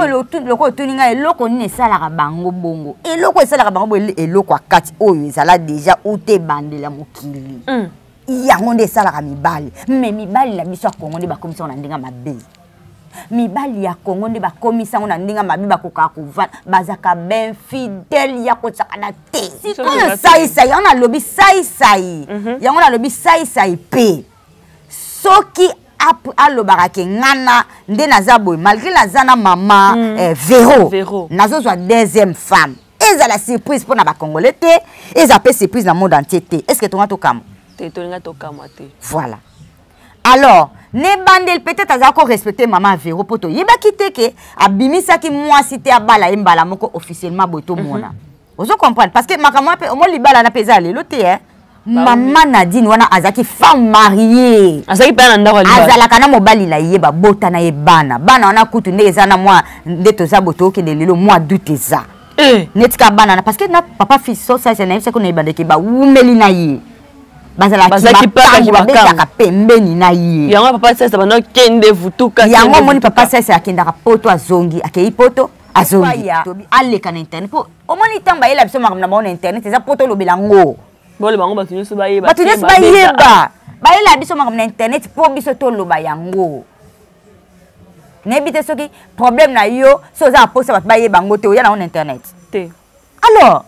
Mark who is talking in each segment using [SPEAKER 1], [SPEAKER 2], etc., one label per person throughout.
[SPEAKER 1] Sikoyo lokola otuni ngai eloko nini esalaka bango bongo, eloko esalaka bango bongo, eloko ya kati oyo ezala deja uta ebandela mokili. Yango nde esalaka mibali. Me mibali na biso ya Kongo nde bakomisa na ndenge mabe. Mibali ya Kongo nde bakomisa ngo na ndenge mabe, bakokaka kovanda, bazalaka bainfidèle ya kosakana te. Sikoyo saisai yango nalobi, saisai yango nalobi, saisai mpe soki alobaka ke ngana nde naza boye, malgré naza na mama Vero,
[SPEAKER 2] Vero.
[SPEAKER 1] Nazozwa deuxième femme, ezala surprise mpo na Bacongolais te, ezala mpe surprise na monde entier te. Est ce que tonga tokamwa?
[SPEAKER 2] Te, tolinga tokamwa te.
[SPEAKER 1] Voilà. Alors nebandeli, peut-être azala korespecte mama Vero, mpo toyebaki te ke abimisaki mwasi te, abala ye mbala moko officiellement boye, tomona. Ozo comprendre? Parce que makambo wana mpe omo libala na mpe eza ya lelo te, eh. Mama Nadine wana azalaki femme mariée.
[SPEAKER 2] Azalaki mpe na ndako ya libala.
[SPEAKER 1] Azalaka na mobali na ye, babota na ye bana. Bana wana kutu nde eza na mwa nde toza boye, tookende lelo mwa dute eza neti ka bana na, parce que na papa fils so sasa nayebisaki na ebandeki, bawumeli na ye, bazalaki
[SPEAKER 2] Bazalaki paka
[SPEAKER 1] makangu,
[SPEAKER 2] makangu.
[SPEAKER 1] Babetaka pembeni na ye.
[SPEAKER 2] Yango papa Sasa banda kende vutuka.
[SPEAKER 1] Yango
[SPEAKER 2] kende
[SPEAKER 1] omoni
[SPEAKER 2] vutuka.
[SPEAKER 1] Papa Sasa akendaka Poto, azongi, akei Poto, azongi, aleka na internet, mpo omoni ntango bayela biso makambo na bango na internet, eza po tolobela ngo.
[SPEAKER 2] Bole bango, bato nyonso bayeba.
[SPEAKER 1] Bato
[SPEAKER 2] te,
[SPEAKER 1] nyonso
[SPEAKER 2] babeta.
[SPEAKER 1] Bayeba, bayela biso makambo na internet mpo biso toloba yango. Nayebi te soki problème na yo, so oza na posa bato bayeba yango te, oya nango na internet?
[SPEAKER 2] Te.
[SPEAKER 1] Alors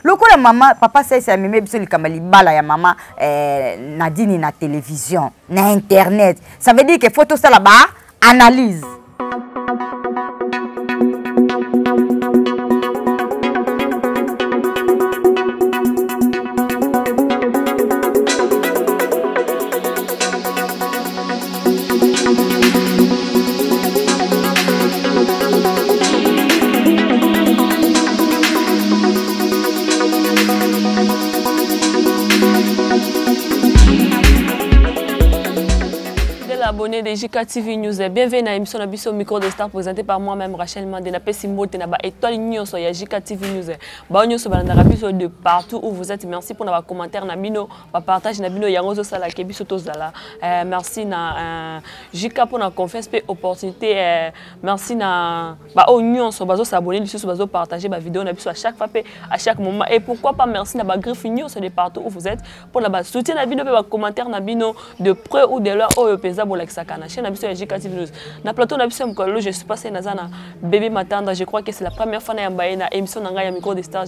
[SPEAKER 1] lokola mama papa Saisi amemi biso likambo ya libala ya mama Nadine na télévision, na internet, ça veut dire que faut tosala ba analyse.
[SPEAKER 2] Fidèle abonné de JK TV News, bienvenue à l'émission na biso Micro de Star présentée par moi-même Rachel Mande. Na pesi mbote na ba étoile nyonso ya JK TV News. Ba nyonso balandaka biso de partout où vous êtes. Merci pour na ba commentaire na bino, ba partage na bino, yango zo sala ke biso tozala. Merci na JK pour na confiance pe opportunité. Merci na ba oyo nyonso bazo s'abonner lisusu, bazo partager ba vidéo na biso à chaque fois pe à chaque moment. Et pourquoi pas merci na ba griffe nyonso de partout où vous êtes pour na ba soutien na bino pe ba commentaire na bino de près ou de loin oyo penza bolakisaka na chaîne na biso ya JK TV News. Na plateau na biso ya mokolo, je suis passé naza na Bébé Matanda. Je crois que c'est la première fois na yamba ye na émission na ngai ya Micro des Stars.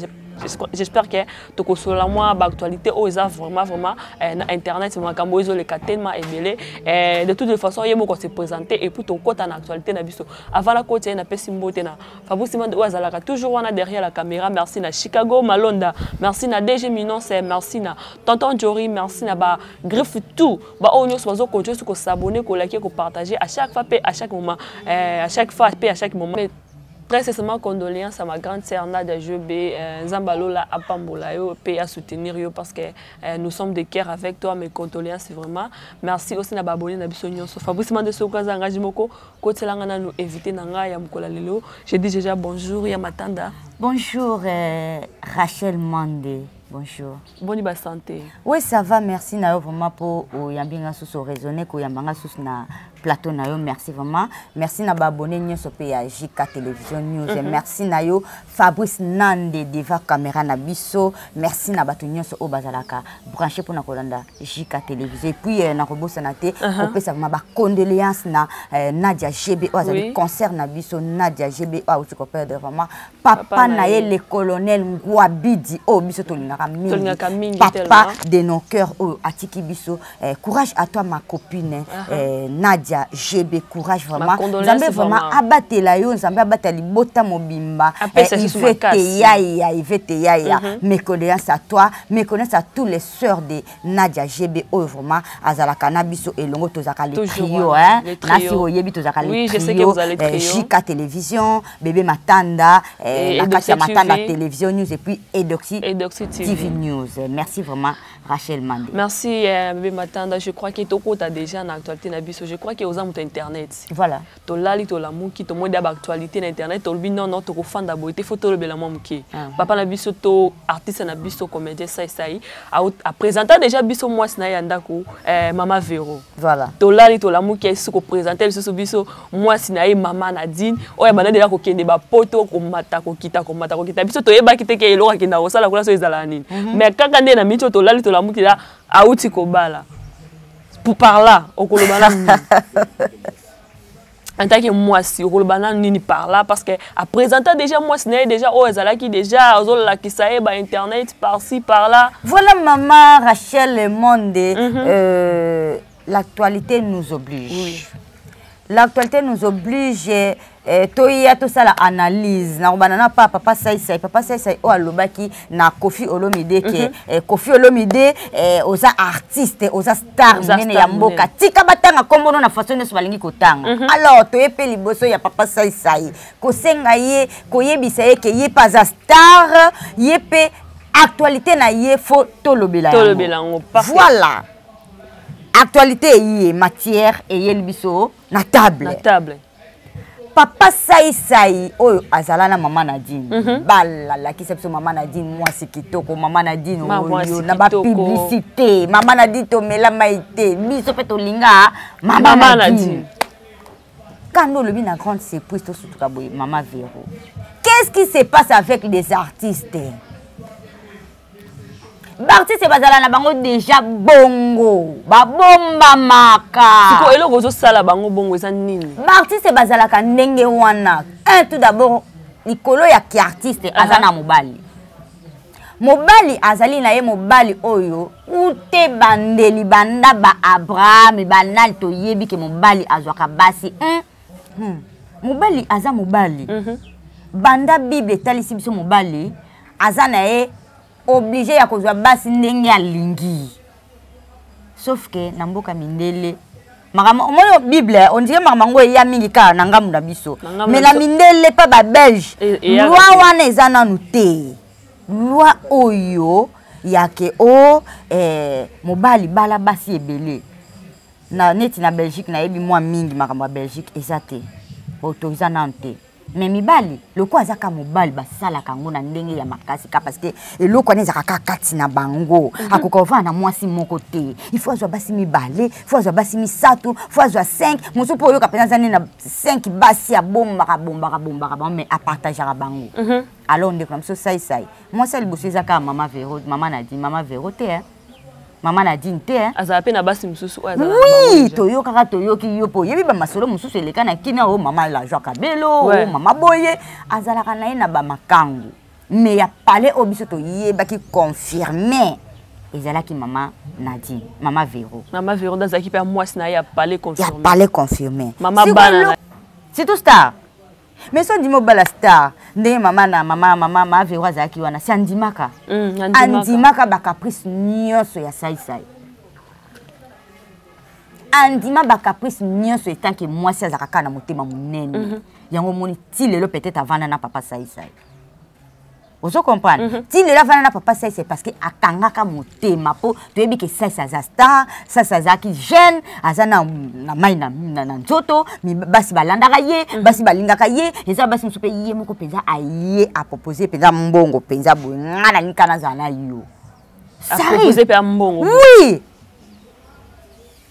[SPEAKER 2] J'espère que tokosolola mwa ba actualité oyo eza vraiment vraiment na internet, makambo oyo ezoleka tellement ebele. De toutes les façons, ye moko se présenter et puis tokota na actualité na biso. Avant la kota ye, napesi mbote na Fabrice Mande oyo azalaka toujours wana derrière la caméra. Merci na Chicago Malonda, merci na DG Minonce, merci na Tonton Jory, merci na ba griffe tout ba oyo nyonso bazo continuer ko s'abonner, ko liker, ko partager à chaque fois pe à chaque moment, à chaque fois pe à chaque moment. Mais très sincèrement, condoléances à ma grande sœur Nadia Jebe, Nzambalola apambola yo pe à soutenir yo parce que nous sommes de cœur avec toi, mes condoléances vraiment. Merci aussi na ba abonné na biso nyonso. Fabrice Mande soka za ngaji moko kotelanga na nous éviter na nga ya mukola lelo. Je dis déjà bonjour ya Matanda.
[SPEAKER 1] Bonjour Rachel Mande. Bonjour.
[SPEAKER 2] Boni ba santé.
[SPEAKER 1] Oui, ça va, merci na yo vraiment pour oyambi nga susu raisonner ko yamba nga susu na plateau na yo. Merci vraiment. Merci na ba abonné nyonso pe ya JK Télévision News. Merci na yo Fabrice Nande devant caméra na biso. Merci na bato nyonso oyo bazalaka branché pour na kolanda JK Télévision. Et puis na kobosana te kopesa vraiment ba condoléances na Nadia GB oyo azali concert na biso Nadia GB oyo auti ko perdre vraiment papa
[SPEAKER 2] Papa
[SPEAKER 1] na
[SPEAKER 2] na
[SPEAKER 1] ye,
[SPEAKER 2] ye.
[SPEAKER 1] Le colonel Ngwabidi oyo biso tolingaka mingi.
[SPEAKER 2] Tolingaka mingi
[SPEAKER 1] Papa
[SPEAKER 2] tellement.
[SPEAKER 1] de nos cœurs oyo atiki biso. Courage à toi ma copine, Nadia GB, courage
[SPEAKER 2] Ma
[SPEAKER 1] vraiment.
[SPEAKER 2] condoléance
[SPEAKER 1] Nzambe vraiment
[SPEAKER 2] vraiment.
[SPEAKER 1] abatela yo, Nzambe abatela libota mobimba.
[SPEAKER 2] Apesa Yesu
[SPEAKER 1] Ivete
[SPEAKER 2] makasi.
[SPEAKER 1] Yaya, Ivete Yaya. Mes condoléances à toi, mes condoléances à tous les sœurs de Nadia GB oyo vraiment azalaka na biso elongo, tozalaka le
[SPEAKER 2] Toujours
[SPEAKER 1] trio,
[SPEAKER 2] wana,
[SPEAKER 1] hein.
[SPEAKER 2] le trio.
[SPEAKER 1] Nasi oyebi tozalaka le
[SPEAKER 2] Oui, je sais que
[SPEAKER 1] trio,
[SPEAKER 2] vous allez trio.
[SPEAKER 1] JK Télévision, Bébé Matanda,
[SPEAKER 2] Et
[SPEAKER 1] na kati ya
[SPEAKER 2] Edoxy
[SPEAKER 1] Matanda
[SPEAKER 2] TV.
[SPEAKER 1] Télévision News et puis Edoxy
[SPEAKER 2] Edoxy TV.
[SPEAKER 1] TV News. Merci vraiment Rachel Mande.
[SPEAKER 2] Merci Bébé Matanda, je crois que tokota déjà na actualité na biso. Je crois que que oza moto internet.
[SPEAKER 1] Voilà.
[SPEAKER 2] Tolali, tolamuki, tomoni da baactualité na internet, tolobi non, non, tokofanda boye te, faut tolobela mwa moke. Papa na biso to artiste na biso, comédien Saisai, aprésenta déjà biso mwasi na ye ya ndako, Mama Vero.
[SPEAKER 1] Voilà.
[SPEAKER 2] Tolali, tolamuki, esi koprésente lisusu biso mwasi na ye, Mama Nadine, oyo abanda deja kokende bapoto, komata kokita, komata kokita. Biso toyebaki te ke eloko akenda kosala kuna so ezala nini. Mais kaka nde na miti oyo, tolali, tolamuki la, auti kobala. Pour par là, okoloba na nini en tant que mwasi? Okoloba na nini par là? Parce que aprésenta déjà mwasi na ye déjà, oyo ezalaki déjà azolakisa ye ba internet par-ci par là.
[SPEAKER 1] Voilà, maman Rachel Monde, l'actualité nous oblige. L'actualité nous oblige toya tosala analyse na kobanda na pa papa Saisai. Papa Saisai oyo alobaki na Kofi Olomide ke Kofi Olomide, oza artiste, oza star
[SPEAKER 2] Oza
[SPEAKER 1] monene
[SPEAKER 2] star
[SPEAKER 1] ya mboka,
[SPEAKER 2] monene.
[SPEAKER 1] Tika batanga nkombo no na façon nyonso balingi kotanga. Alors toye mpe liboso ya papa Saisai kosenga ye, koyebisa ye ke ye mpe aza star, ye mpe actualité na ye faut tolobela yango.
[SPEAKER 2] Tolobela yango, parfait.
[SPEAKER 1] Voilà, actualité eye, matière eyeli biso na table.
[SPEAKER 2] Na table.
[SPEAKER 1] Papa Saisai oyo azala na mama Nadine, balalakisa biso mama Nadine, mwasi kitoko, mama Nadine
[SPEAKER 2] Ma mwasi
[SPEAKER 1] oyo na
[SPEAKER 2] kitoko.
[SPEAKER 1] Bapublicité mama Nadine, tomela mai te, biso mpe tolinga mama,
[SPEAKER 2] Mama
[SPEAKER 1] Nadine.
[SPEAKER 2] Nadine.
[SPEAKER 1] Quand olobi na grande surprise, tosutuka boye, mama Vero, qu'est-ce qui se passe avec des artistes? Baartiste bazala na bango déjà bongo, babombamaka.
[SPEAKER 2] Siko eloko ozosala bango bongo eza nini?
[SPEAKER 1] Baartiste bazalaka ndenge wana. Un, tout d'abord, likolo ya ki artiste, aza na mobali. Mobali azali na ye, mobali oyo ute bandeli banda ba Abraham, banani, toyebi ke mobali azwaka basi. Mobali aza mobali. Banda Bible etalisi biso, mobali aza na ye obligé ya kozwa basi ndenge alingi, sauf ke na mboka mindele makambo omoni Bible, on dirait makambo yango eya mingi kaka na ngambu na biso.
[SPEAKER 2] Na ngambu
[SPEAKER 1] Mais
[SPEAKER 2] na
[SPEAKER 1] na
[SPEAKER 2] biso.
[SPEAKER 1] mindele mpe babelge,
[SPEAKER 2] Eyaka
[SPEAKER 1] loi
[SPEAKER 2] te.
[SPEAKER 1] wana eza nanu te, loi oyo yake o mobali bala basi ebele. Na neti na Belgique, nayebi mwa mingi makambo ya Belgique, eza te, autorise nanu te. Mais mibali lokola aza ka mobali, basalaka yango na ndenge ya makasi ka, parce que eloko wana ezalaka kaka kati na bango. Akoka kovanda na mwasi moko te, il faut azwa basi mibale, faut azwa basi misato, faut azwa 5. Mosusu mpo oyoka mpenza aza nde na 5 basi, abombaka, bombaka, bombaka bango, mais apartageaka bango. Alors ndeko na biso Saisai, mwasi ya liboso eza kaka mama Vero, mama Nadine, mama Vero te, hein? Mama Nadine te, hein?
[SPEAKER 2] Azala mpe na basi mosusu oyo azala na bango
[SPEAKER 1] Oui.
[SPEAKER 2] déjà.
[SPEAKER 1] Toyokaka, toyoki yo mpo oyebi bamasolo mosusu eleka na kina oyo, mama Lajwa Kabelo, oyo mama boye azalaka na ye na bamakangu. Mais ya pale oyo biso toyebaki confirme ezalaki mama Nadine, mama Vero.
[SPEAKER 2] Mama Vero nde azalaki mpe ya mwasi na ye ya pale
[SPEAKER 1] Ya
[SPEAKER 2] confirme.
[SPEAKER 1] pale confirme.
[SPEAKER 2] Mama
[SPEAKER 1] Sikoyo
[SPEAKER 2] bana na-
[SPEAKER 1] Surtout star, mais so ondimi obala star ndenge mama na mama Vero azalaki wana, si andimaka,
[SPEAKER 2] Andimaka.
[SPEAKER 1] Andimaka bacaprice nyonso ya Saisai, andima bacaprice nyonso etanke mwasi azalaka kaka na motema monene. Yango omoni ti lelo peut-être avanda na papa Saisai, ozo comprendre? Ti lelo avanda na papa Saisai parce que akangaka motema, mpo toyebi ke Saisai aza star. Saisai azalaki jeune, aza na mai na nzoto. Basi balandaka ye, basi balingaka ye. Eza basi mosusu mpe ye moko mpenza aye apropose mpenza mbongo mpenza boye: nga nalingi kaka nazala na yo. Ça arrive.
[SPEAKER 2] Apropose mpe ya mbongo.
[SPEAKER 1] Oui,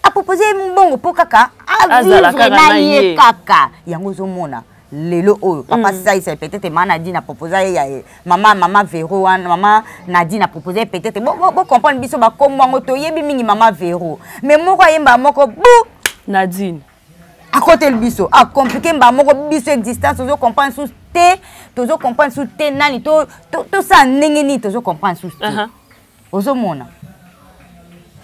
[SPEAKER 1] apropose ye mbongo mpo kaka
[SPEAKER 2] Azala
[SPEAKER 1] avivre
[SPEAKER 2] kaka
[SPEAKER 1] na
[SPEAKER 2] na
[SPEAKER 1] ye.
[SPEAKER 2] ye.
[SPEAKER 1] Kaka yango ozomona lelo oyo papa Saisa, peut-être mama Nadine apropose ye ya mama Vero wana, mama Nadine apropose ye peut-être. Bocomprendre biso, bakombo yango toyebi mingi mama Vero, mais moko ayemba moko bu
[SPEAKER 2] Nadine.
[SPEAKER 1] Akoteli biso, acompliquer mbala moko biso existence. Tozocomprendre su te, tozocomprendre su te nani tosala ndenge nini, tozocomprendre su te. Ozomona,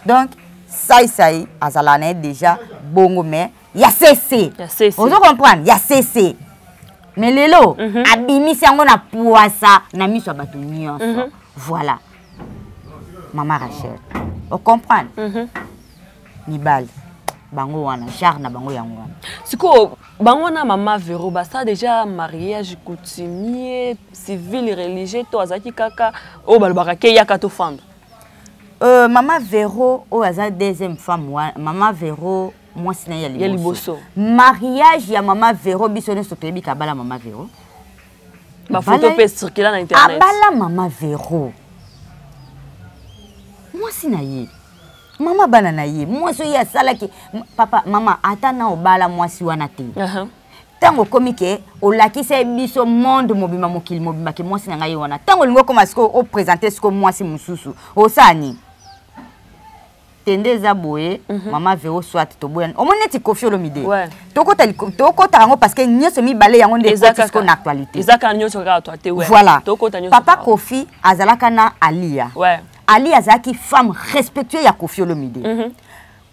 [SPEAKER 1] donc Saisai azalaka na ye déjà bongo, mais ya cc.
[SPEAKER 2] Ya CC.
[SPEAKER 1] Ozo comprendre? Ya cc. Mais lelo abimisi yango na poasa na miso ya bato nyonso. Voilà, mama Rachel, ocomprendre? Mibali bango wana, genre na bango yango wana.
[SPEAKER 2] Sikoyo bango na mama Vero basala déjà mariage coutumier, civil, religieux, to azalaki kaka oyo balobaka ke yaka tofanda?
[SPEAKER 1] Mama Vero oyo aza deuxième femme wa, mama Vero. Mwasi na ye ya liboso. Mariage ya mama Vero, biso nyonso toyebi ka abala mama Vero.
[SPEAKER 2] Bafoto mpe circula na internet.
[SPEAKER 1] Abala mama Vero, mwasi na ye, mama bana na ye, mwasi oyo asalaki papa mama. Ata na obala mwasi wana te, ntango okomi ke olakisa ye biso monde mobimba, mokili mobimba, ke mwasi na ngai ye wana, ntango olingi okóma sikoyo oprésente sikoyo mwasi mosusu, osala nini? Tende eza boye. Mama Vero, soit toboyani, omoni neti Kofi Olomide. Tokota yango parce que nyonso mibale yango nde ekoti sikoyo na actualité.
[SPEAKER 2] Eza kaka nyonso kaka toi te.
[SPEAKER 1] Voilà, papa Kofi azalaka na Alia. Ali azalaki femme respectueux ya Kofi Olomide.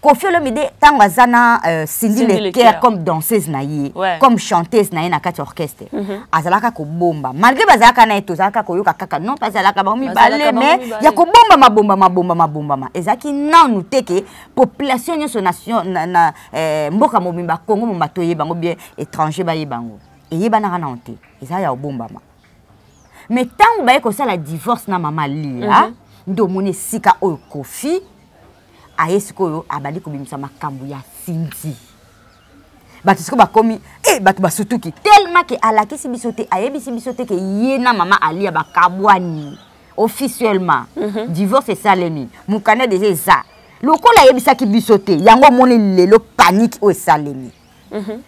[SPEAKER 1] Kofi Olomide, ntango aza na Cindy Leker comme danseuse na ye, comme chanteuse na ye na kati ya orchestre, azalaka kobomba. Malgré bazalaka na ye, tozalaka koyoka kaka non, bazalaka bango mibale, mais ya kobombama bombama bombama bombama ezalaki nanu te ke population nyonso, nation na mboka mobimba, Congo mobimba toyeba yango bien, étranger bayeba yango, eyebanaka nano te, eza ya kobombama. Mais ntango baye kosala divorce na mama Lia, nde omoni esika oyo Kofi aye sikoyo, abandi kobimisa makambo ya Cindy. Bato sikoyo bakomi e, bato basutuki tellement ke alakisi biso te, ayebisi biso te ke ye na mama Alia bakabwani officiellement. Divorce esalemi, mokanda deja eza. Lokola ayebisaki biso te, yango omoni lelo panique oyo esalemi.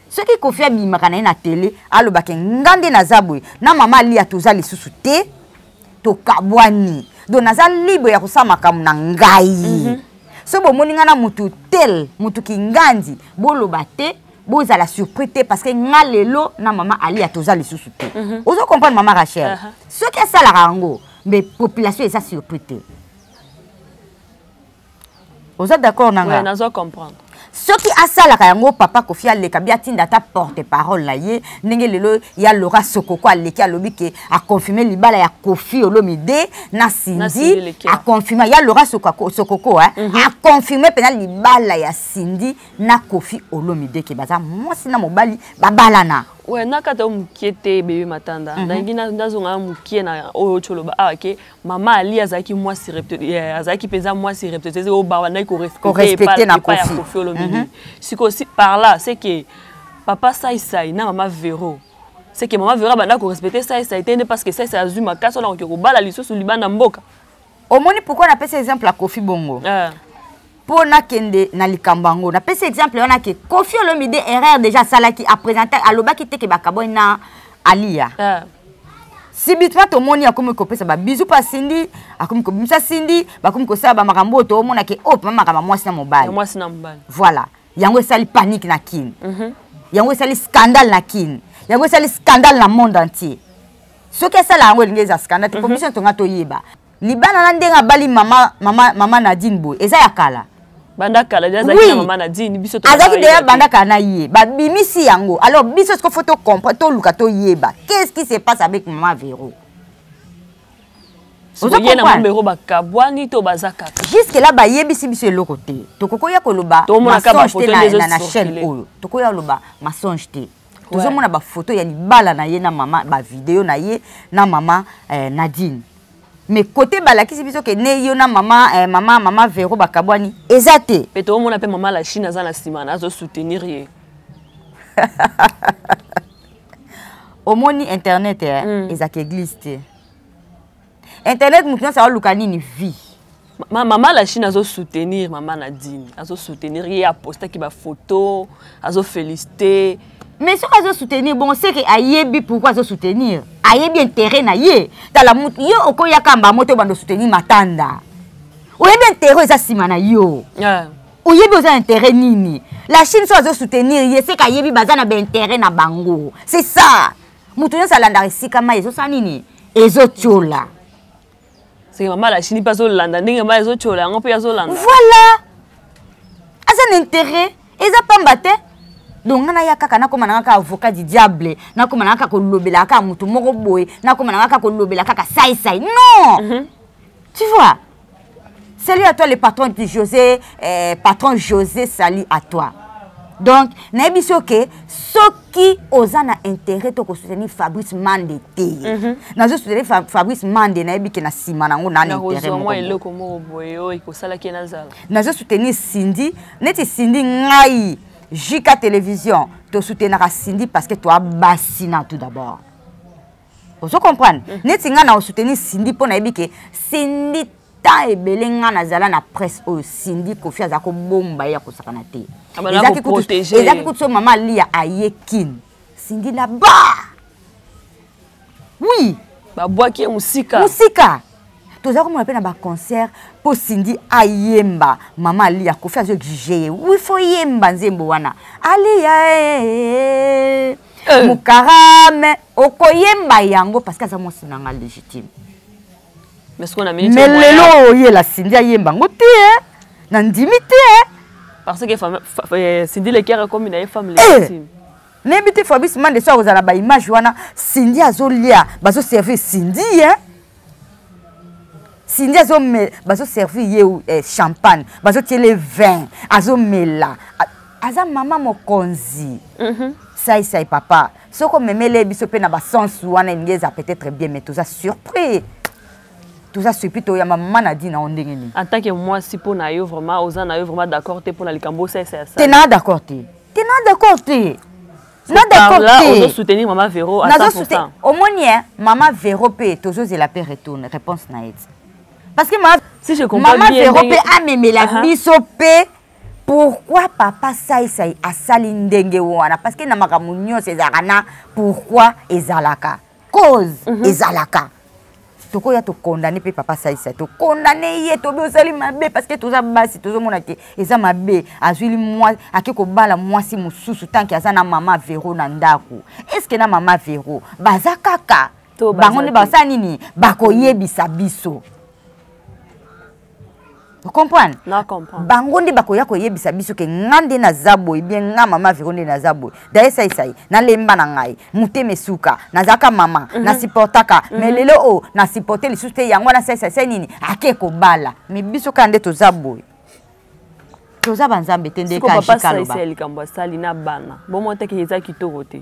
[SPEAKER 1] Soki Kofi abimaka na ye na tele, alobaki: "Nga nde naza boye na mama Alia, toza lisusu te, tokabwani, donc naza libre ya kosala makambo na ngai. So bomoni ngai na mutu tel, mutu kingandi, boloba te, bozala surpris te, parce que nga lelo na mama Alia toza lisusu te." Ozo comprendre, mama Rachel? Soki asalaka yango, mais population eza surpris te. Oza d'accord na nga?
[SPEAKER 2] Ouais, nazo comprendre.
[SPEAKER 1] Soki asalaka yango, papa Kofi aleka bi, atinda ata porte parole na ye, ndenge lelo ya Lora Sokoko aleki, alobi ke aconfirme libala ya Kofi Olomide na Cindy. Aconfirme ya Lora Sokoko, Sokoko eh? Aconfirme mpena libala ya Cindy na Kofi Olomide, ke baza mwasi na mobali, babalana.
[SPEAKER 2] Ouais, nakata yo mokie te, bebe Matanda. Nalingi nazonga mokie na oyo toloba awa ke mama Ali azalaki mwasi, azalaki mpenza mwasi respectueuse oyo babandaki
[SPEAKER 1] korespecte
[SPEAKER 2] na Kofi, Kofi Olomide. Sikoyo par là, c'est que papa Saisai na mama Vero, c'est que mama Vero abanda korespecte Saisai te nde, parce que Saisai azwi makasi wana koke kobala lisusu libanda mboka.
[SPEAKER 1] Omoni pourquoi napesi exemple ya Kofi bongo? Mpo nakende na likambo yango, napesi exemple wana ke Kofi Olomide, erreur déjà asalaki, aprésente, alobaki te ke bakabwani na Alia. Subitement tomoni akomi kopesa babizu mpo asindi, akomi kobimisa Cindy, bakomi kosala bamakambo oyo toomona ke oyo pema makambo ya mwasi na mobali.
[SPEAKER 2] Mwasi na mobali.
[SPEAKER 1] Voilà, yango esali panique na Kine, yango esali scandale na Kine, yango esali scandale na monde entier. Soki asala yango, elingi eza scandale te, po biso tonga toyeba libala na ndenge abali mama Nadine boye eza ya kala.
[SPEAKER 2] Banda kala azalaki na mama Nadine, biso
[SPEAKER 1] azalaki deya banda kala na ye, babimisi yango. Alors biso siko faut tocomprendre, toluka toyeba qu'est-ce qui se passe avec mama Vero.
[SPEAKER 2] Ye na mama Vero bakabwani to baza kaka?
[SPEAKER 1] Jusque là bayebisi biso eloko te. Tokokoya koloba mensonge te na chaîne oyo, tokoya koloba mensonge te. Tozomona bafoto ya libala na ye na mama, bavideo na ye na mama Nadine, mais côté balakisi biso ke ne yo na mama Vero bakabwani, eza te.
[SPEAKER 2] Mpe toomona mpe mama la Chine aza na nsima na azosoutenir ye.
[SPEAKER 1] Omoni internet, ezalaka église te. Internet, motu nyonso aoluka nini? Vie.
[SPEAKER 2] Mama la Chine azosoutenir mama Nadine, azosoutenir ye, apostaki bafoto, azofélicité.
[SPEAKER 1] Mais soki azosoutenir bon, seke ayebi pourquoi azosoutenir, ayebi intérêt na ye. Tala, mutu yo okoyaka mbamo te, obanda osoutenir Matanda, oyebi intérêt eza nsima na yo, oyebi oza intérêt nini. La Chine so azosoutenir ye, seke ayebi baza na baintérêt na bango. C'est ça, moto nyonso alandaka esika mai ezosala nini, ezotiola.
[SPEAKER 2] Seke mama la Chine mpe azolanda ndenge mai ezotiola, yango mpe azolanda.
[SPEAKER 1] Voilà, aza na intérêt, eza pamba te. Donc nga naya kaka nakóma nanga kaka avocat du diable, nakóma nanga kaka kolobela kaka motu moko boye, nakóma nanga kaka kolobela kaka saisai, non. Tu vois, salut à toi le patron du José, patron José, salut à toi. Donc nayebi so ke soki oza na intérêt to kosoutenir Fabrice Mande te. Nazosoutenir Fabrice Mande, nayebi ke na nsima nango na na intérêt.
[SPEAKER 2] Eloko moko boye oyo ekosalaki nazala.
[SPEAKER 1] Nazosoutenir Cindy, neti Cindy, ngai JK Télévision, tosoutenaka Cindy parce que toi basi na tout d'abord. Ozo comprendre? Neti nga na soutenir Cindy mpo nayebi ke Cindy temps ebele nga nazala na presse oyo, Cindy, Kofi aza kobomba ye ya kosakana te.
[SPEAKER 2] Ezaki
[SPEAKER 1] kutu so mama Alia aye Kin, Cindy là-bas. Oui.
[SPEAKER 2] Babwaki ye mosika.
[SPEAKER 1] Mosika. Toza komona mpe na baconcert mpo Cindy ayemba mama Alia, Kofi azo exige ye: oui, faut yemba nzembo wana Alia mokarame, okoyemba yango parce que aza mwasi na nga légitime.
[SPEAKER 2] Mais
[SPEAKER 1] Mais lelo oyela Cindy ayemba yango te, na ndimi te.
[SPEAKER 2] Parce que Cindy Le Cœur akomi na ye femme légitime.
[SPEAKER 1] Nayebi te, Fabrice Mande, so akozala baimage wana, Cindy azolia, bazoservir Cindy, Cindy bazoservir ye champagne, bazotiele vin, azomela, aza mama mokonzi. Saisai papa, soki omemele biso mpe na basense wana, elingi eza peut-être bien, mais toza surpris, toza surpris. Toyamba mama na di na yo ndenge nini?
[SPEAKER 2] En tant que mwasi, mpo na yo vraiment, oza na yo vraiment d'accord te mpo na likambo osalisa ya?
[SPEAKER 1] Te, naa d'accord te, te, naa d'accord te, na d'accord te.
[SPEAKER 2] Ozosoutenir mama Vero à 100%.
[SPEAKER 1] Omoni e mama Vero mpe tozozela mpe retourne réponse na ye ti, parce que mama,
[SPEAKER 2] si je comprends
[SPEAKER 1] mama
[SPEAKER 2] bien,
[SPEAKER 1] Vero mpe amemela biso mpe pourquoi papa Saisai asali ndenge wana, parce que na makambo nyonso ezalaka na pourquoi, ezalaka cause, ezalaka. Tokoya tokondane mpe papa Saisai, tokondane ye, tobi osali mabe, parce que toza basi, tozomona te eza mabe. Azwili mwa ake kobala mwasi mosusu tant que aza na mama Vero na ndako. Est-ce na mama Vero baza kaka bango nde basala nini? Bakoyebisa biso, comprendre? Bango nde bakoya koyebisa biso ke nga nde naza boye bien, nga mama Vero nde naza boye. Daye Saisai, nalemba na ngai motema esuka, nazalaka mama, nasupportaka, mais lelo oyo nasupporte lisusu te. Yango wana Saisai sai nini ake kobala, mais biso kaka nde toza boye, toza banzambe te. Nde
[SPEAKER 2] kajikaloba likambo asali na bana bomo teke eza kitoko te.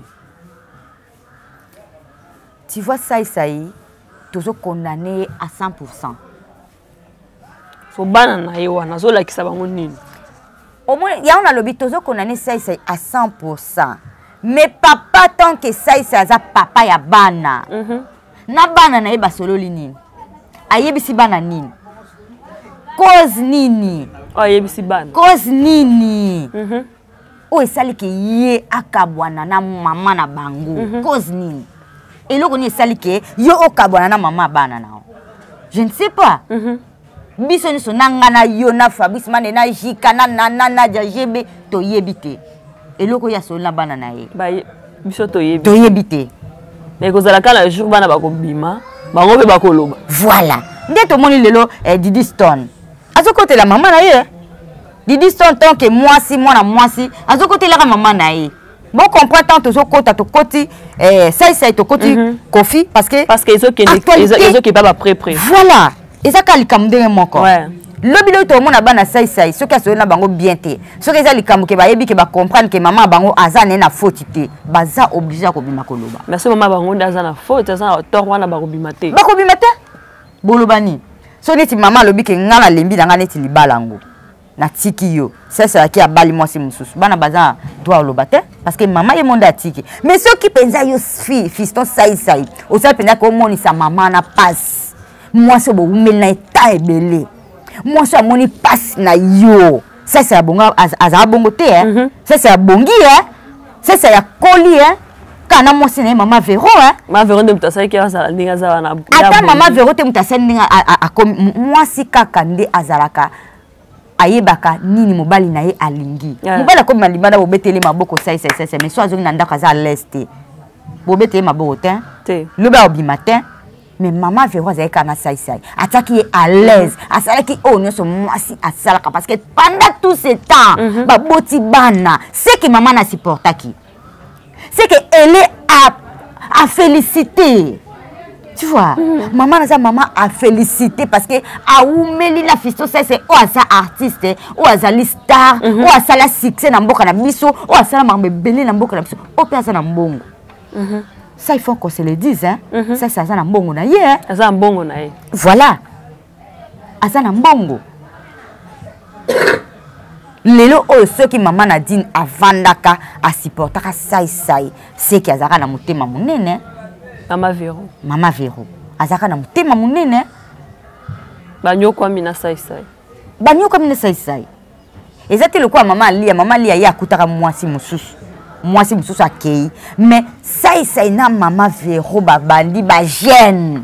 [SPEAKER 1] Tu vois, Saisai tozokondane ye à 100.
[SPEAKER 2] So bana na ye wana azolakisa bango nini?
[SPEAKER 1] Omoni yango, nalobi tozokondane Saisai à 100, mais papa, tant que Saisai aza papa ya bana, na bana na ye basololi nini? Ayebisi bana nini? Cause nini?
[SPEAKER 2] Oyo ayebisi bana.
[SPEAKER 1] Cause nini oyo esaliki ye akabwana na mama na bango? Cause nini? Eloko nini esali ke yo okabwana na mama ya bana na yo? Je ne sais pas. Biso nyonso na nga na yo na Fabrice Mane na Jika na Nana Nadia Gb, toyebi te eloko oyo asoli na bana na ye.
[SPEAKER 2] Biso toyebi.
[SPEAKER 1] Toyebi te.
[SPEAKER 2] Mais ekozala kaka na jour bana bakobima, bango mpe bakoloba.
[SPEAKER 1] Voilà nde tomoni lelo Didi Stone azokotela mama na ye. Didi Stone, tant que mwasi, mwana mwasi azokotelaka mama na ye. Bocomprendre, tant tozokota, tokoti Saisai, tokoti Kofi, parce que
[SPEAKER 2] parce que ezokende baprépre.
[SPEAKER 1] Voilà, eza kaka likambo ndenge moko. Lobi lobi tomona bana Saisai, soki asoli na bango bien te, soki eza likambo ke bayebi ke bacomprendre ke mama ya bango aza naye na faute te, baza obligé ya kobima koloba.
[SPEAKER 2] Mais so mama bango nde aza na faute, aza na tort wana, bakobima te.
[SPEAKER 1] Bakobima te. Boloba nini? So neti mama alobi ke nga nalembi na nga neti libala yango, natiki yo, sasalaki abali mwasi mosusu, bana baza droit oloba te, parce que mama ye mo nde atiki. Mais soki mpenza yo fiston Saisai osali mpenza komonisa mama na pasi, mwasi oyo bowumeli na eta ebele, mwasi oyo amoni pasi na yo, Saisai abongo, azala bongo te. Saisai abongi, Saisai akoli kaka na mwasi na ye mama Vero.
[SPEAKER 2] Mama Vero nde moto asalaki azala ndenge aza wana.
[SPEAKER 1] Ata mama Vero te moto asali ndenge akomi. Mwasi kaka nde azalaka, ayebaka nini mobali na ye alingi. Mobali akomi na libanda, bobeteli maboko saisaisai, mais so azongi na ndako, aza à l'aise te, bobeteli maboko te, lobi akobima te. Mais mama Vero azalaki kaka na Saisai, atiaki ye à l'aise, asalaki oyo nyonso mwasi asalaka, parce que pendant tout ce temps baboti bana, ce que mama na supportaki, c'est que elle est à féliciter, tu vois. Mama naza mama à féliciter, parce que awumeli na Fisto Sese oyo aza artiste, oyo azali star, oyo asala succès na mboka na biso, oyo asala makambo ebele na mboka na biso, oyo mpe aza na mbongo. Ça, il faut qu'on se le dise, hein. Ça, c'est aza na mbongo na ye, hein.
[SPEAKER 2] Aza na mbongo na ye.
[SPEAKER 1] Voilà, aza na mbongo. Lelo oyo soki mama Nadine avandaka, asupportaka Saisai, seki azalaka na motema monene.
[SPEAKER 2] Mama Vero.
[SPEAKER 1] Mama Vero azalaka na motema monene.
[SPEAKER 2] Banyokwami na Saisai.
[SPEAKER 1] Banyokwami na Saisai. Eza te lokola mama Alia, mama Alia ye akutaka mwasi mosusu. Mwasi mosusu akei. Mais Saisai na mama Vero babandi ba jeune.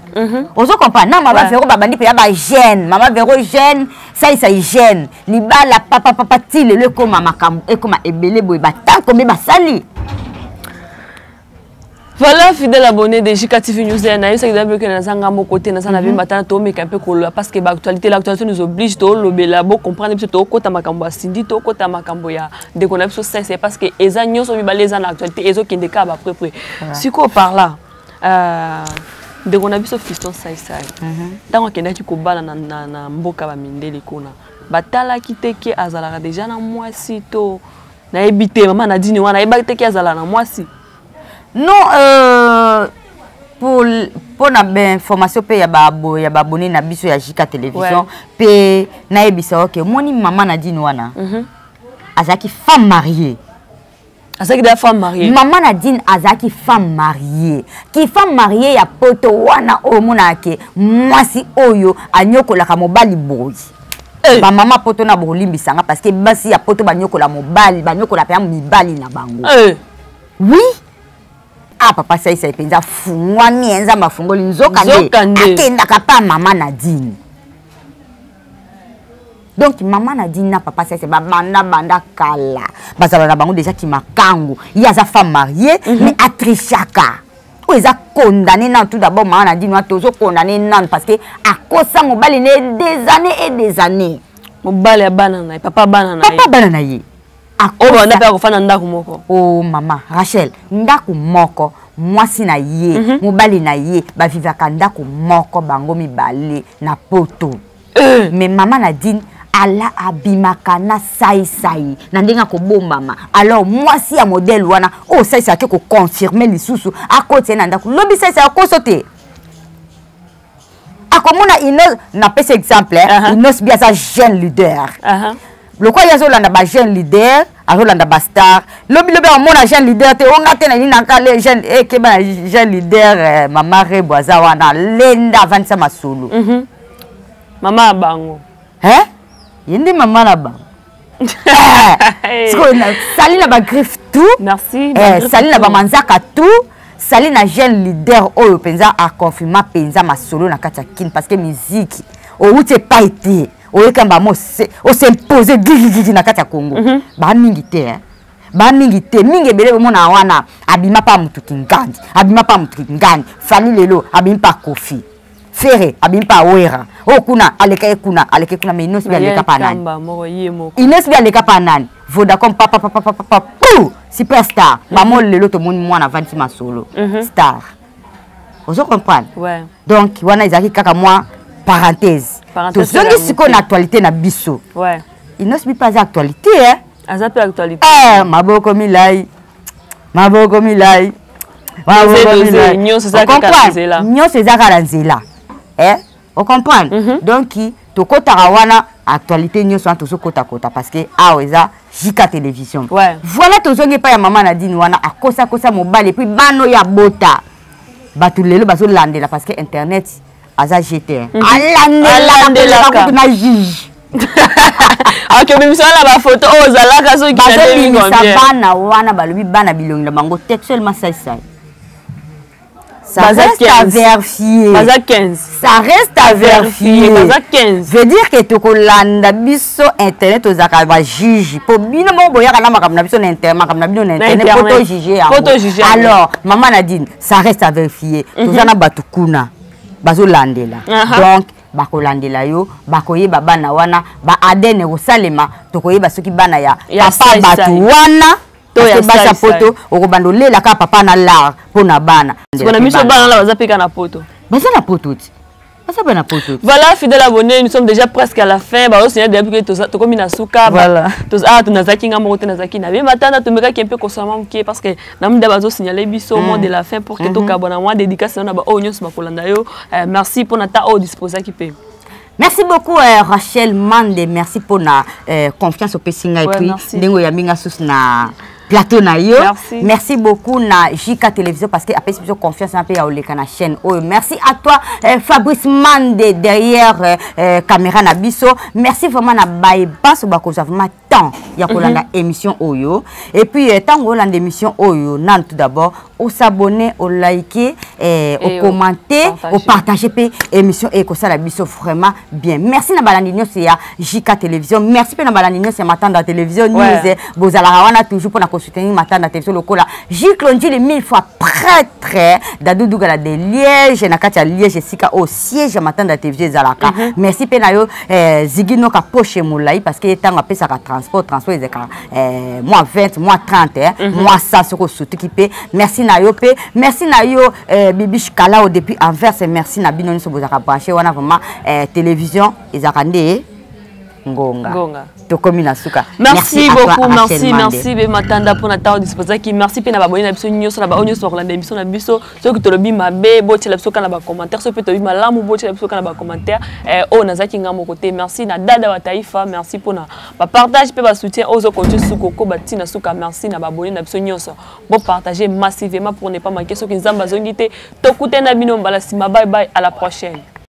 [SPEAKER 1] Ozo comprendre? Na mama Vero babandi mpenza ba jeune. Mama Vero jeune, Saisai jeune. Libala papa papa ti lelo ekoma makambo, ekoma ebele boye ba tant combien basali.
[SPEAKER 2] Voilà, fidèle abonné de JK TV News, na yesa kidabe que naza ngambo côté naza na bimba tana to meka un peu kolola parce que ba actualité, l'actualité nous oblige to lobela bo comprendre biso to kota makambo ya Cindy, to kota makambo ya ndeko na biso c'est parce que eza nyonso mibale eza na actualité ezo kende ka ba près près. Siko par là ndeko na biso fiston Saisai. Tango akendaki kobala na mboka ba mindele kuna. Batalaki te ke azalaka déjà na mwasi to nayebi te mama Nadine wana ayebaki te ke azala na mwasi.
[SPEAKER 1] Non, pour na information pe ya ba ya ba abonné na biso ya JK Télévision, pe nayebisa ok moni mama Nadine wana. Azalaki femme mariée.
[SPEAKER 2] Azalaki da femme mariée.
[SPEAKER 1] Maman Nadine azalaki femme mariée. Ki femme mariée ya poto wana omonaka ke mwasi oyo anyokolaka mobali boye. Ba mama poto na bolimbisanga parce que basi ya poto banyokola mobali, banyokola pe mibali na bango. Oui. Ah papa Saisai penza fungwami enza mafungoli nzoka nde akendaka pa mama Nadine. Donc maman Nadine na papa Saisai ba banda banda kala. Bazala na bango déjà ki makangu. Ye aza femme mariée mais atrichaka. Oyo eza condamné nan tout d'abord maman Nadine wa tozo condamné nan parce que akosa mobali ne des années et des années.
[SPEAKER 2] Mobali ya bana na ye, papa bana na ye.
[SPEAKER 1] Papa bana na ye.
[SPEAKER 2] Oyo banda mpe akofanda ndako moko.
[SPEAKER 1] Oh mama Rachel, ndako moko, mwasi na ye, mobali na ye, bavivaka ndako moko bango mibale na poto. Mais mama Nadine ala abimaka na Saisai na ndenge akobombama. Alors mwasi ya modèle wana oyo Saisai ake koconfirmer lisusu akoti ye na ndako. Lobi Saisai akoso te. Akomona Inos, napesi exemple, Inos bi aza jeune leader. Lokola ye azolanda ba jeune leader, azolanda ba star. Lobi lobi amona jeune leader te, onga te na nini na kale jeune, keba na jeune leader, mama Rebo aza wana, lenda avandisa masolo.
[SPEAKER 2] Mama ya bango.
[SPEAKER 1] Hein? Ye nde mama na bango. Sikoyo sali na ba griffe tout.
[SPEAKER 2] Merci, ba griffe
[SPEAKER 1] Sali na ba
[SPEAKER 2] tout.
[SPEAKER 1] manzaka tout. Sali na jeune leader oyo penza a confirma penza masolo na kati ya Kin parce que musique outi epai te. Oyeka ba mo se, o s'imposer gigi na kati ya Congo. Ba mingi te, hein. Ba mingi te, mingi ebele bomona wana abima pa mutu kingandi, abima pa mutu kingandi, Fally lelo abimi pa Kofi. Ferre abimi pa Wera. O kuna aleka ye kuna, aleka ye kuna mais Inos bi aleka pa nani?
[SPEAKER 2] Kamba moko ye moko.
[SPEAKER 1] Inos bi aleka pa nani? Vodacom pa pa pa pa pa pa pa. Superstar. Ba mo lelo to moni mwana vanti masolo. Star. Ozo comprendre? Donc wana ezalaki kaka mwa parenthèse.
[SPEAKER 2] Parenthèse
[SPEAKER 1] Tozongi
[SPEAKER 2] ya
[SPEAKER 1] sikoyo na
[SPEAKER 2] moke.
[SPEAKER 1] actualité na biso. Inos bi pa za actualité, hein?
[SPEAKER 2] Aza pe actualité.
[SPEAKER 1] Maboko milai. Maboko milai. Maboko
[SPEAKER 2] Doze, doze,
[SPEAKER 1] milai.
[SPEAKER 2] nyonso eza kaka na
[SPEAKER 1] Ocomprendre?
[SPEAKER 2] nzela.
[SPEAKER 1] Nyonso eza kaka na nzela. Eh? Ocomprendre? Donc tokotaka wana actualité nyonso wana tozokota-kota parce que awa eza JK Télévision. Voilà tozongi epai ya mama Nadine wana akosa-kosa mobali et puis bano ya bota. Bato lelo bazolandela parce que internet aza GTR. Alandelaka
[SPEAKER 2] Alandelaka.
[SPEAKER 1] kutu na juge.
[SPEAKER 2] Ok, bimisa wana ba photo oyo ozalaka soki na
[SPEAKER 1] Bazobimisa
[SPEAKER 2] ndenge combien?
[SPEAKER 1] bana wana balobi bana bilongi na bango textuellement Saisai. Ça
[SPEAKER 2] Baza
[SPEAKER 1] reste à
[SPEAKER 2] 15.
[SPEAKER 1] vérifier.
[SPEAKER 2] Baza 15.
[SPEAKER 1] Ça reste à vérifier.
[SPEAKER 2] Baza 15.
[SPEAKER 1] Veut dire que tokolanda biso internet ozaka ba juge. Po bino moko boyaka na makambo na biso na internet, makambo na bino na
[SPEAKER 2] Na
[SPEAKER 1] internet, po
[SPEAKER 2] internet.
[SPEAKER 1] to juger yango.
[SPEAKER 2] Po to juger yango.
[SPEAKER 1] Alors, maman Nadine, ça reste à vérifier. Toza na batu kuna bazolandela. Donc bakolandela yo, bakoyeba bana wana, ba ADN ekosalema, tokoyeba soki bana ya
[SPEAKER 2] Ya
[SPEAKER 1] papa
[SPEAKER 2] sai,
[SPEAKER 1] batu
[SPEAKER 2] sai.
[SPEAKER 1] wana.
[SPEAKER 2] To
[SPEAKER 1] Parce
[SPEAKER 2] ya
[SPEAKER 1] que basi ya
[SPEAKER 2] sai, sai.
[SPEAKER 1] poto, okobanda olela kaka papa na lar mpo na bana.
[SPEAKER 2] Sikoyo na miso bana wana baza mpe kaka na poto.
[SPEAKER 1] Baza na poto ti. Baza pe na poto ti.
[SPEAKER 2] Voilà, fidèle abonné, nous sommes déjà presque à la fin. Ba osi depuis que toza tokomi na suka. Ba, toza, ah, tonazaki nga moko te, nazaki na be matana, tomekaki un peu kosama moke parce que na muda bazo signaler biso au mot de la fin pour que tokabwana mwa dédicace na ba oyo nyonso bakolanda yo. Merci pour na ta oyo disposaki pe.
[SPEAKER 1] Merci beaucoup Rachel Mande, merci pour la confiance opesi ngai, et puis ndenge oyambi nga susu na plateau na yo.
[SPEAKER 2] Merci.
[SPEAKER 1] Merci beaucoup na JK Télévision parce que apesi biso confiance na pe ya oleka na chaîne oyo. Merci à toi Fabrice Mande derrière caméra na biso. Merci vraiment na baye baso bakozwa vraiment temps ya kolanda émission oyo. Et puis ntango olanda émission oyo nanu, tout d'abord os'abonner, olike, ocommenter, opartage mpe émission ekosala biso vraiment bien. Merci na balandi nyonso ya JK Télévision, merci mpe na balandi nyonso ya Matanda Télévision News. Bozalaka wana toujours mpona kosoutenir Matanda Télévision, lokola Giclo Njili, mille fois prêtre Dadudugala de Liège, na kati ya Liège, esika oyo siège ya Matanda Télévision ezalaka. Merci mpe na yo Zigi Noka Poche Molai, parce que ntango apesaka transport, transport ezalaka mwa 20, mwa 30, mwa 100 soki osutuki mpe. Merci na yo mpe merci na yo Bibish Kalao depuis Anvers. Merci na bino nyonso bozalaka branché wana. Vraiment télévision ezalaka nde ngonga.
[SPEAKER 2] Ngonga.
[SPEAKER 1] Tokomi na suka.
[SPEAKER 2] Merci beaucoup, merci, merci be Matanda mpona ntango disposaki. Merci mpe na baboni na biso nyonso, na baoyo nyonso bakolanda émission na biso. Soki tolobi mabe, botiela biso kaka na bacommentaire. Soki mpe tolobi malamu, botiela biso kaka na bacommentaire. Oyo nazalaki nga moko te. Merci na Dada wa Taifa, merci mpona bapartage mpe basoutien oyo ozokontinue suka okoba ntina suka. Merci na baboni na biso nyonso, bopartage massivement pour ne pas manquer. Soki Nzambe azongi te, tokutani na bino mbala nsima. Bye bye, à la prochaine.